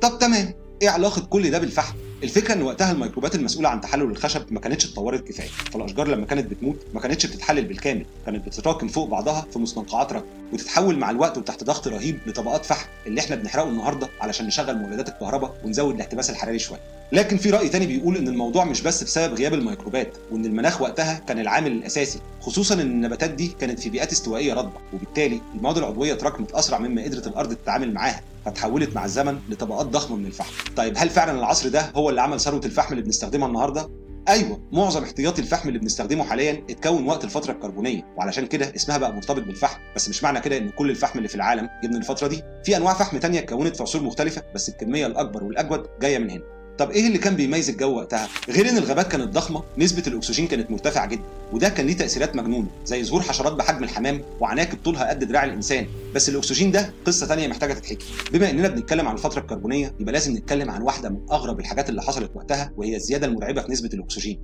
طب تمام، ايه علاقة كل ده بالفحم؟ الفكرة ان وقتها الميكروبات المسؤولة عن تحلل الخشب ما كانتش اتطورت كفاية، فالاشجار لما كانت بتموت ما كانتش بتتحلل بالكامل، كانت بتتراكم فوق بعضها في مستنقعات رطبه وتتحول مع الوقت وتحت ضغط رهيب لطبقات فحم اللي احنا بنحرقه النهارده علشان نشغل مولدات الكهرباء ونزود الاحتباس الحراري شوية. لكن في راي تاني بيقول ان الموضوع مش بس بسبب غياب الميكروبات، وان المناخ وقتها كان العامل الاساسي، خصوصا ان النباتات دي كانت في بيئات استوائيه رطبه، وبالتالي المواد العضوية اتراكمت اسرع مما قدرت الارض تتعامل معاها، فتحولت مع الزمن لطبقات ضخمة من الفحم. طيب هل فعلا العصر ده هو اللي عمل ثروة الفحم اللي بنستخدمها النهارده؟ ايوه، معظم احتياطي الفحم اللي بنستخدمه حاليا اتكون وقت الفترة الكربونيه، وعلشان كده اسمها بقى مرتبط بالفحم. بس مش معنى كده ان كل الفحم اللي في العالم جه من الفترة دي، في انواع فحم تانية اتكونت في عصور مختلفة، بس الكمية الاكبر والاجود جاية من هنا. طب ايه اللي كان بيميز الجو وقتها؟ غير ان الغابات كانت ضخمة، نسبه الاكسجين كانت مرتفعة جدا، وده كان ليه تاثيرات مجنونة زي ظهور حشرات بحجم الحمام وعناكب طولها قد دراع الانسان. بس الاكسجين ده قصة تانية محتاجه تتحكي. بما اننا بنتكلم عن الفترة الكربونيه يبقى لازم نتكلم عن واحدة من اغرب الحاجات اللي حصلت وقتها، وهي الزيادة المرعبة في نسبه الاكسجين.